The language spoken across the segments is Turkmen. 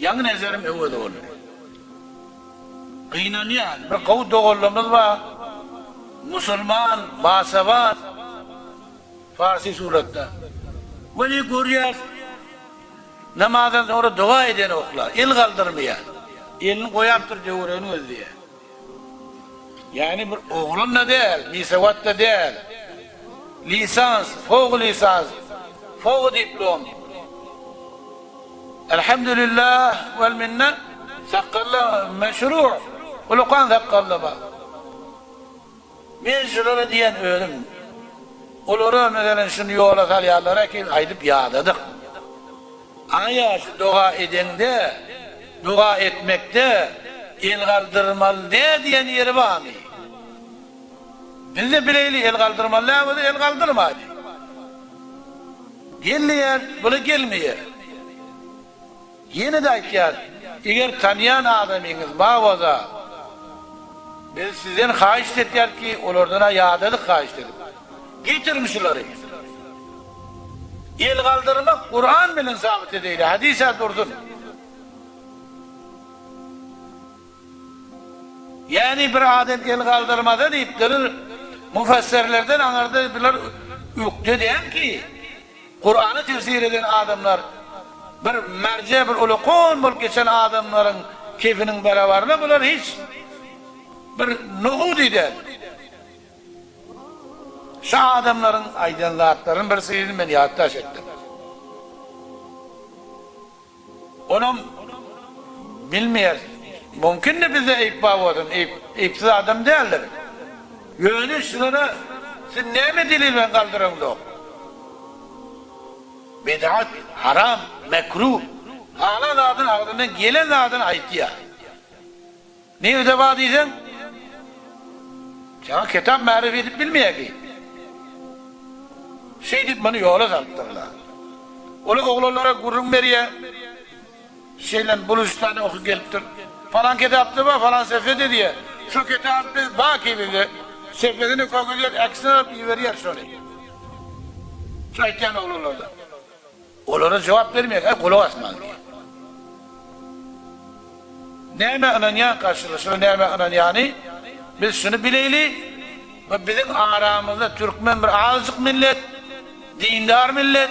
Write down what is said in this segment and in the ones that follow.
Ýaňy nezerim öwez boldy. Gynanýan, bir gowy doganlarymyz bar. Musulman, basawat, farsy suratda. Weli görýäs, namazdan soňra doga edenoklar, el galdyrmaýar. Elini goýapdyr töweregini gözleýär. Ýagny bir oglan-da däl, bisowat-da däl. Lisans, fowgy lisans, fowgy diplom. Elhamdülillah wel minne sakgally meşru, ulukan sakgally bar. Men şulara diýen özüm. Olara meselem şuny ýola salýarlar eken aýdyp ýadadyk. Aýa şu doga edeňde, doga etmekde el galdyrmaly däl diýen ýeri barmy? Biz-de bileýli el galdyrmaly däl bolsa el galdyrmaýly. Gel diýýär, bula gelmeýär. Ýene-de aýtýas, eger tanýan adamyňyz bar bolsa, biz sizden haýyşt etýäris ki, olardan-a ýadadyk haýyşt edip. Getiriň şulary. El galdyrmak Kuran bilen sabyt edeýli, hadys-a dursun. Ýagny bir adam el galdyrmasa diýipdir, mufessirlerden aňyrda bular ökde däl ki, Kurany tefsir eden adamlar bir merje bir ulukon bolup geçen adamlaryň kefiniň barabaryna bular hiç bir nohudy däl. Şu adamlaryň aýdan zatlaryny bir syryny men ýatdaş etdim. Onam bilmeýäris. Mümkin-de bizde eýp bar bolsun, eýp, eýpsiz adam däldir. Ýöne şulara siz näme delil bilen galdyraňzok? Bid'at, haram, mekruh. Halan zadyny agzyndan gelen zadyny aýtýar. Nirede bar diýseň, saňa kitap märif edip bilmeýär ki. Şeýdip muny ýola salypdyrlar. Ol oglanlara gürrüň berýär. Şeýle Bulujystanda okyp gelipdir. Falan kitapda bar, falan sefede diýýär. Şu kitap biz bar ki bizde. Sefedini kökezýär, äkisini alyp iberýär şony. Şu aýtýan oglanlarda. Olara jogap bermeýär, äý gulak asmaň diýýär. Nämä ynanýan garşylaşyga nämä ynanýany biz şuny bileýli we biziň aramyzda türkmen bir azjyk millet, dindar millet,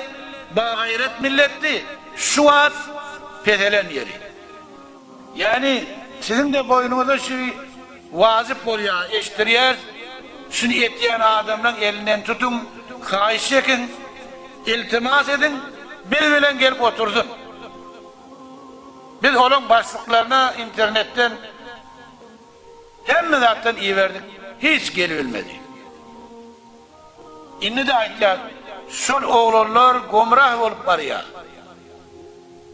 bagaýrat milletdi, şu wagt peselen ýeri. Ýagny siziň-de boýnuňyza şu wajyp bolýar, eşitdirýäris, şuny etýän adamlaň elinden tutuň, haýyş çekiň, iltimas ediň, biz bilen gelip otursyn. Biz olaň başlyklaryna internetden hemme zatdan iberdik, hiç gelibilmedi. Indi-de aýtýan, şol oglanlar gomrah bolup barýar.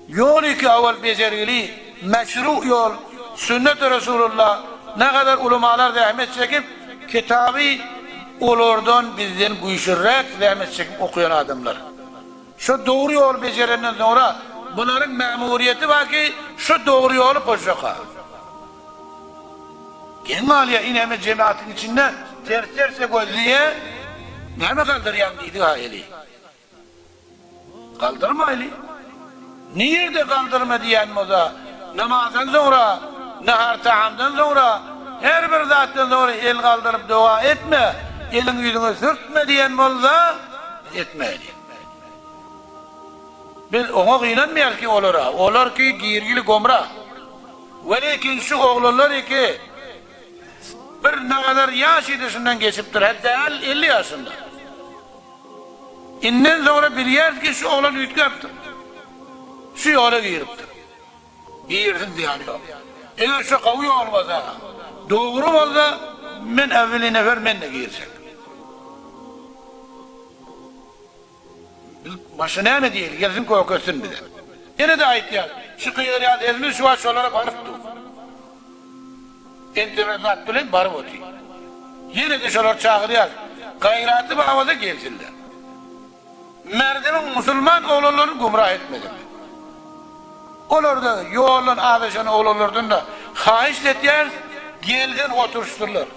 Ýol iki awal bejergili, meşru ýol, sünnet-i Resulullah, nägadar ulamalar zähmet çekip, kitaby olardan bizden güýçliräk zähmet çekip okaýan adamlar. Şu dogry ýoly bejerenden soňra bularyň mämuriýeti bar ki, şu dogry ýoly pozjaka. Geň galýar ineme jematyň içinde ters terse gözleýär, näme galdyrýaň diýdi-ha eli. Galdyrmaýly. Nirde galdyrma diýen bolsa, namazdan soňra, nahar tagamdan soňra, her bir zatdan soňra el galdyryp doga etme, eliňi ýüzüňe sürtme diýen bolsa, etmäýli. Biz oňa gynanmaýarys ki olara, olar ki girgili gomra. Welekin şu oglanlar iki bir nagadar ýaş idi şundan geçipdir, hatda 50 ýaşynda. Inden soňra bilýäris ki şu oglan üýtgäpdir. Şu ýola giripdir. Girsin zyýany ýok. Eger şu gowy ýol bolsa, dogry bolsa men äwweli nefer men-de girjek. Biz başga näme diýeli, gelsin köketsin bize. Ýene-de aýtýan, şu gygyrýan sesimiz şu wagt şolara baryp dur. Ençeme zat bilen baryp otyr. Ýene-de şolary çagyrýas. Gaýraty bar bolsa gelsinler. Merdimiň musulman oglanlaryny gümra etmesinler. Olarda ýoldan azaşan oglanlardan-da haýyşt etýäris, gelsin oturyşsynlar.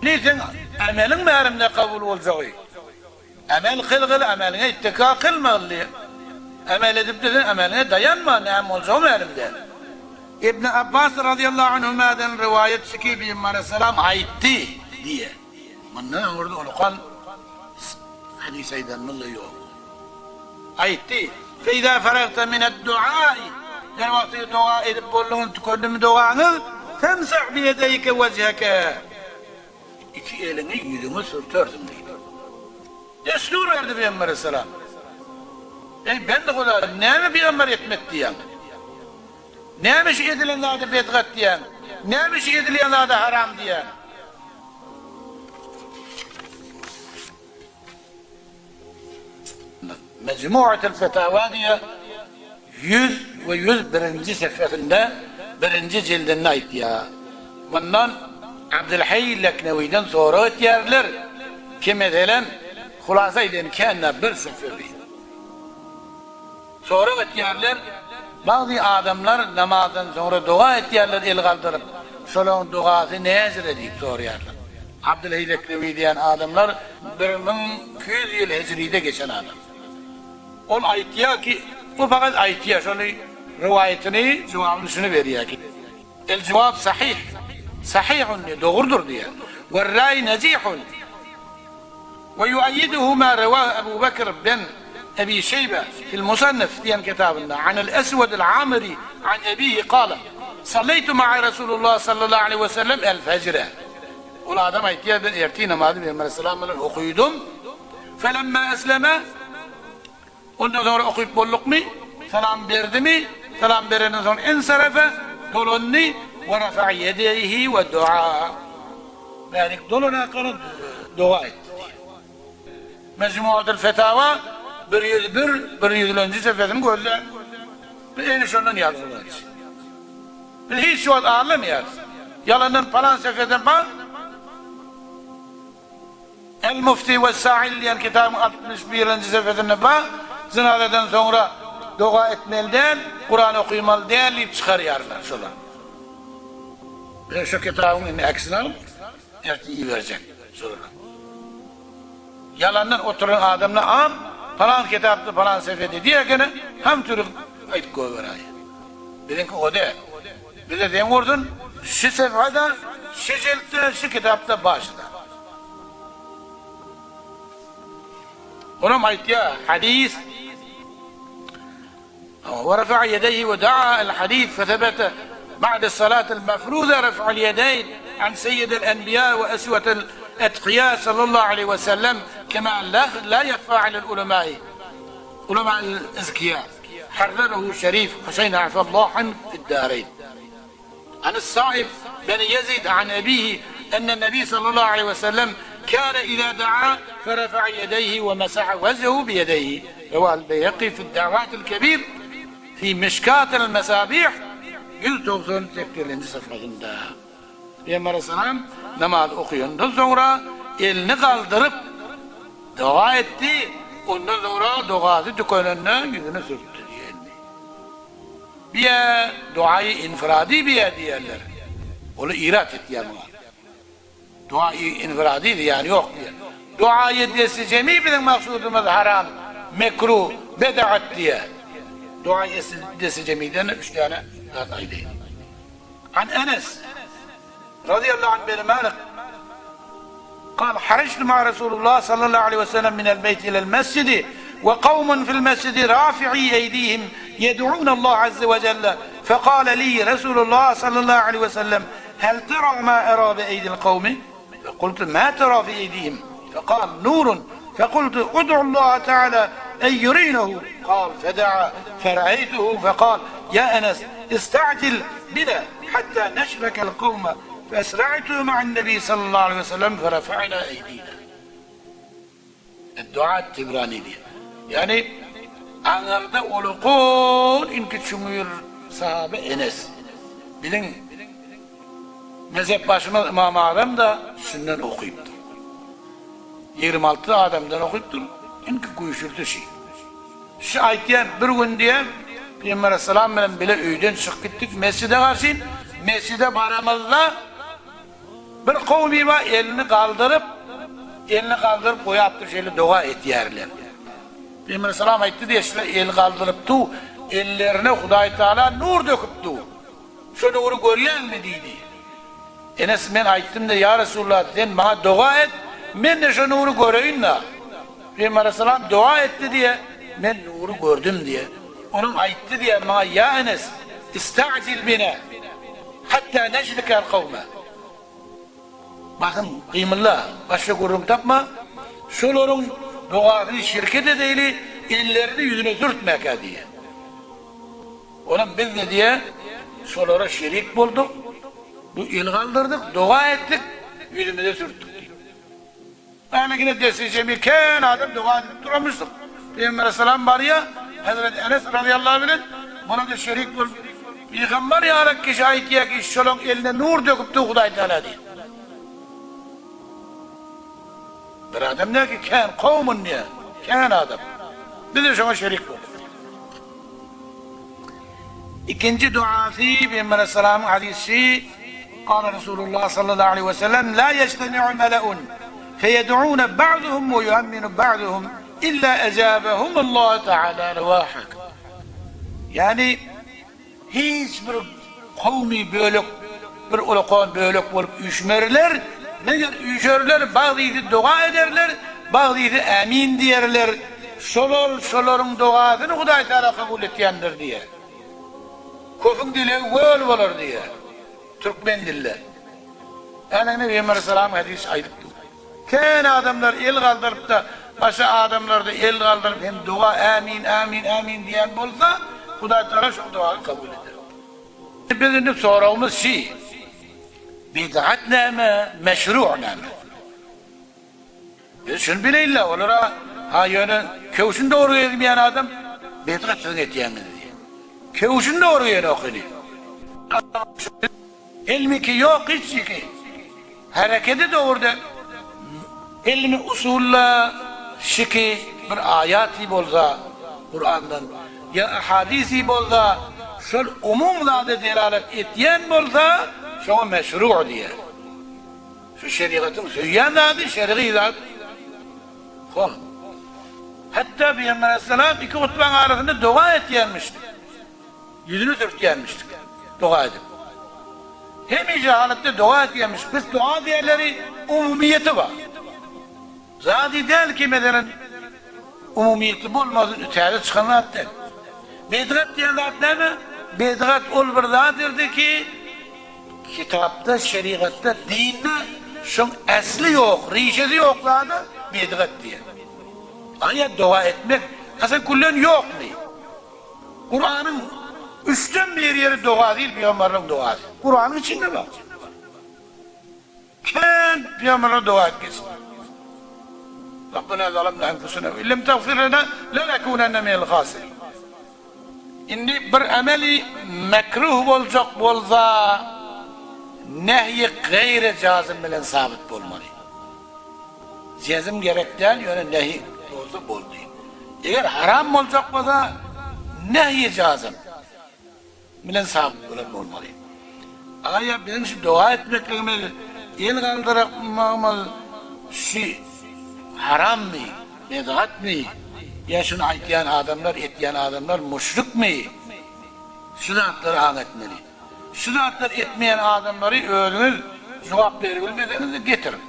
Indi seň emeliň bärimde kabul boljagy. Emel kylgyl, emeliňe ittika kylmagyl diýýär. Emel edip de sen emeliňe daýanma, näme boljagy mälim däl. Ibn Abbas razyýallahu anhumadan rowaýat şu ki, Pygamber aleyhisselam aýtdy diýýär. Mundan öňürde ulukan hadys aýdanymyz-da ýok. Aýtdy, Fe-izâ faragta mined-duâi, Her wagty doga edip bolduňyz, tükendimi dogaňyz, femsah biýedeýke wejheke, Iki eliňi ýüzüňe sürtersiň diýdi. Destur berdi Pygamber aleyhisselam. Eý, bende Huda, näme pygamber etmek diýýäň? Näme şu edilen zada bedgat diýýäň? Näme şu edilýän zada haram diýýäň? Mejmuatul Fetawa diýýär, 100 we 101-nji sefesinde, birinji jildinde aýtýar. Mundan Abdylhaý Leknewiden sorag etýärler ki, meselem, hulasa eden kände bir sefebi. Sorag etýärler, Bagzy adamlar namazdan soňra doga etýärler el galdyryp, şolaryň dogasy näzire diýip soraýarlar. Abdylheý Leknewi diýen adamlar 1200 ýyl hijride geçen adam. Ol aýtýar ki, bu fakat aýtýar, şony rowaýatyny, jogabyny şuny berýär ki, El jowab sahyh, sahyhun diýýär, dogrudyr diýýär. Werraý nejihun. We ýuaýýiduhu ma rewahu Ebu Bekr ben Ebi Şeýbe fil Musannef diýen kitabynda, anil Eswedil Amiri an ebihi kale, Salleýtu ma'a Resulullah sallallahu aleýhi we sellem el fejre. Ol adam aýtýar, men ertir namazy Pygamber aleyhisselam bilen okydym. Felemme esleme, ondan soňra okyp boldukmy, salam berdimi, salam berenden soň ensarefe, dolandy, we rafa'a ýedeýhi we dua. Mälik dolanakana doga etdi diýýär. Mejmuatul Fetawa 101, 101-nji sefesini gözle. Biz ene şondan ýazgylarys. Biz hiç wagt aldamaýarys. Ýalandan palan sefeden bar. El Mufti we Sail diýen kitabyň 61-nji sefesinde bar. Jynazadan soňra doga etmeli däl, Kuran okymaly däl diýip çykarýarlar şolar. Bize şu kitabyň indi äkisini alyp, ertir iberjek şolara. Ýalandan oturan adamlar am, palan kitapda palan sefede diýer ekeni, ham türük aýdyp goýberäýýär. Biziňki o däl. Bize deň ursun, şu sefada, şu jiltde, şu kitapda bar şu zat. Onam aýtýar, hadys ورفع يديه ودعا الحديث فثبت بعد الصلاة المفروضة رفع اليدين عن سيد الأنبياء وأسوة الأتقياء صلى الله عليه وسلم كما لا, لا يخفى على العلماء علماء الأزكياء حرره شريف حسين عفى الله عنه في الدارين عن الصائب بن يزيد عن أبيه أن النبي صلى الله عليه وسلم كان إذا دعا فرفع يديه ومسح وجهه بيديه رواه البيهقي في الدعوات الكبير في مشكات المسابيح 198. sayfasında. Peygamber Aleyhisselam namaz okuyandan sonra elini kaldırıp dua etti. Ondan sonra duası tükenenden yüzünü sürttü diye. Biýe duaýy infirady biýe diýerler. Oly irat etýär muňa. Duaýy infirady diýýän ýok diýýär. Duaýy desti jemi biziň maksudymyz haram, mekruh, bedaat diýýär. Duaýy desti jemiden üç däne zat aýdaýyn. An Enes radiyallahu anh bin Malik قال حرجت مع رسول الله صلى الله عليه وسلم من البيت إلى المسجد وقوم في المسجد رافعي أيديهم يدعون الله عز وجل فقال لي رسول الله صلى الله عليه وسلم هل ترى ما أرى بأيدي القوم فقلت ما ترى في أيديهم فقال نور فقلت ادعو الله تعالى أن يرينه قال فدعا فرأيته فقال يا أنس استعجل بنا حتى نشرك القوم فأسرعت مع النبي صلى الله عليه وسلم فرفعنا أيدينا الدعاء التبراني diýýär. Ýagny aňyrda ulukun inki çuňňur sahaba Enes. Biziň mezhep başymyz Ymam Azam da şundan okypdyr. 26 adamdan okypdyr. Inki güýçlüsi şi. Şu aýtýan bir gün diýen Pygamber aleyhisselam bilen bile öýden çykyp gitdik mesjide garşy. Mesjide baramyzda bir kowmy bar elini galdyryp, elini galdyryp goýapdyr şeýle doga etýärler. Pygamber salam aýtdy diýe, şular el galdyryp du, ellerine Hudaý Taala nur döküp du. Şo nury görýäňmi diýdi. Enes men aýtdym diýe, ýa Resulallah sen maňa doga et, men-de şo nury göreýin-da. Pygamber salam doga etdi diýe, men nury gördüm diýe. Onuň aýtdy diýe maňa ýa Enes, ista'jil bina, hatta nejlikel kawme. Basym gymylda, başga gürrüň tapma, şolaryň dogasyny şirket edeýli, ellerini ýüzüne sürtmäkä diýýär. Onam biz-de diýýär, şolara şerik bolduk, bu el galdyrdyk, doga etdik, ýüzümize sürtdük diýip. Änegine desti jemi kän adam doga edip duramyşdyk. Pygamber aleyhisselam barýar, Hezreti Enes razyýallahu bilen buna-da şerik bolup, Pygamber ýaly kişi aýtýar ki, şolaň eline nur döküpdi Hudaý Tagala diýip. Bir adam däl ki, kän kowmun diýýär, kän adam. Biz-de şoňa şerik bolduk diýip. Ikinji duasy Pygamber aleyhisselamyň hadysy, Kâle Resulullah sallallahu aleýhi we sellem, Lâ yejtemi'u mele'un feyed'ûne ba'duhum we yu'emminu ba'duhum illa ejâbehumullahu teâlâ rewâhak. Ýagny hiç bir kowmy bölek bir ulakan bölek bolup üýşmerler, meger üýşerler, bagzysy doga ederler, bagzysy ämin diýerler. Şolar şolaryň dogasyny Hudaý Teala kabul etýändir diýýär. Köpüň dilegi göl bolar diýýär. Türkmen dilde. Änegine Pygamber Aleyhisselam hadys aýdypdy. Kän adamlar el galdyrypda, başga adamlarda el galdyryp hem doga ämin, ämin, ämin diýen bolsa, Hudaý Teala şol dogany kabul eder. Biz indi soragymyz şi, bid'at näme, meşru' näme? Biz şuny bileýin-le, olara, ha ýöne köwşüni dogry geýmeýän adam bidgat siziň etýäniňiz diýýär. Köwşüni dogry geýenok heniz. Ilmiki ýok hiç ýeke. Hereketi dogry däl. Ilmi usulda şiki bir aýaty bolsa Kurandan ýa ahadisi bolsa şol umum zada delalet etýän bolsa şoňa meşru diýer. Şu şerigatyň söýýän zady şergi zat. Hol. Hatda Pygamber aleyhisselam iki hutbaň arasynda doga etýänmişdi. Ýüzüni sürtýänmişdik doga edip. Hemişe halatda doga etýänmiş. Biz doga diýenleri umumyýeti bar. Zady däl ki meselen umumyýetli bolmasyn täze çykan zat däl. Bidgat diýen zat näme? Bidgat ol bir zat erdi ki kitapda, şerigatda, dinde şoň äsli ýok, rişesi ýok zada bidgat diýen. Aýa doga etmek hasan küllen ýokmy? Kuranyň üçden bir ýeri doga diýil pygamberliň dogasy. Kuranyň içinde bar. Kän pygamberler doga edip geçipdir. Rabbena zalamna enfusena ve illem tagfir lena lenekunenne minel hasirin. Indi bir emeli mekruh boljak bolsa nehyi gaýry jazym bilen sabyt bolmaly. Jezm gerek däl, ýöne nehi bolsa boldy. Eger haram boljak bolsa nehyi jazym bilen sabyt bolan bolmaly. Aýa biziň şu doga etmekligimiz, el galdyrmagymyz şu harammy, bedgatmy, ýa şuny aýtýan adamlar, etýän adamlar müşrikmi? Şu zatlary aň etmeli. Şu zatlary etmeýän adamlary özüňiz jogap beribilmeseňiz-de getiriň.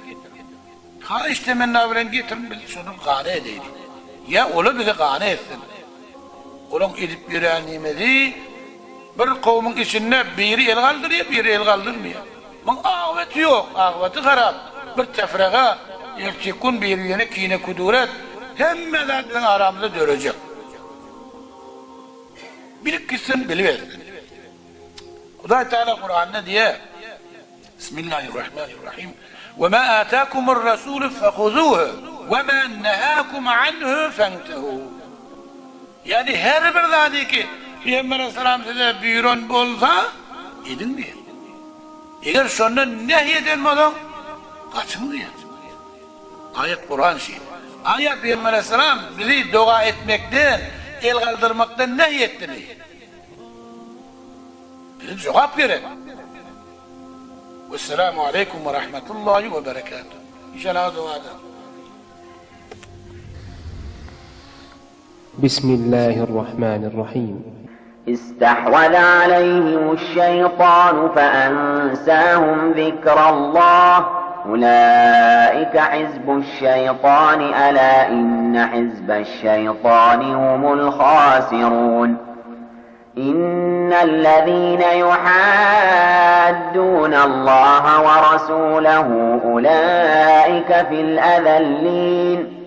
Haýyş temenna bilen getiriň biz şony gana edeýli. Ýa olar bizi gana etsin. Olaň edip ýören nimesi bir kowumyň içinde biri el galdyrýar, biri el galdyrmaýar. Muň akybeti ýok, akybeti harap. Bir tefrega, erteki gün bir-birine kine-kuduret, hemme zat biziň aramyzda dörejek. Bilip gitsin, bilip etsin. Hudaý Teala Kuranda diýýär, Bismillahirrahmanirrahim. Ve ma atakumur rasul fehuzuhu ve ma nehakum anhu fentehu. Ýagny her bir zady ki Pygamber aleyhisselam size buýran bolsa ediň diýýär. Eger şondan nehy eden bolsaň gaçyň diýýär. Aýat Kuran şi. Aýat Pygamber aleyhisselam bizi doga etmekden, el galdyrmakdan nehy etdimi? Bize jogap gerek. Wesselamu aleýkum we rahmetullahi we berekatuh. Inşallah dogada. Bismillahir Rahmanir Rahim. استحوذ عليهم الشيطان فأنساهم ذكر الله أولئك حزب الشيطان ألا إن حزب الشيطان هم الخاسرون إن الذين يحادون الله ورسوله أولئك في الأذلين.